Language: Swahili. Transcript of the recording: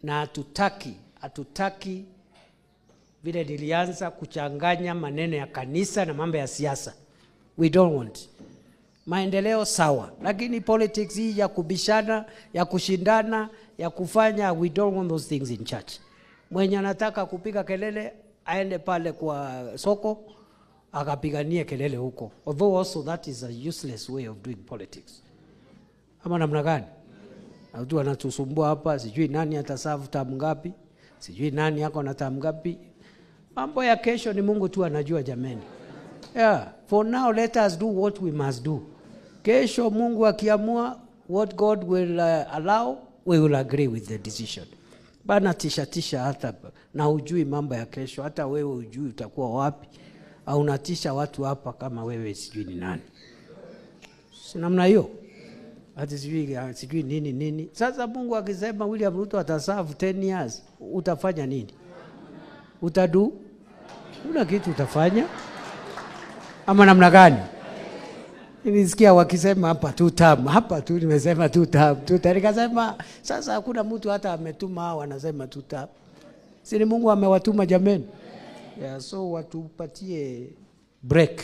Na hatutaki vile nilianza kuchanganya maneno ya kanisa na mambo ya siasa. We don't want. Maendeleo sawa, lakini politics hii ya kubishana, ya kushindana, ya kufanya, we don't want those things in church. Mwenye anataka kupiga kelele aende pale kwa soko akapiganie kelele huko. Although also that is a useless way of doing politics. Ama namna gani? Watu wanatusumbua hapa, sijui nani ataserve term ngapi, sijui nani ako na term ngapi. Mambo ya kesho ni Mungu tu anajua jameni. Yeah, for now let us do what we must do. Kesho Mungu akiamua what God will allow, we will agree with the decision. Bana tisha tisha hata na hujui mambo ya kesho, hata wewe hujui utakuwa wapi. Au unatisha watu hapa kama wewe sijui ni nani. Si namna hiyo? Ati sijui nini nini. Sasa Mungu akisema William Ruto ataserve 10 years, utafanya nini? Utadu? Una kitu utafanya? Ama namna gani? Nilisikia wakisema hapa two term, hapa tu nimesema two term, two term. Nikasema sasa hakuna mtu hata ametuma hao wanasema two term. Si ni Mungu amewatuma jameni? Yeah, so watupatie break.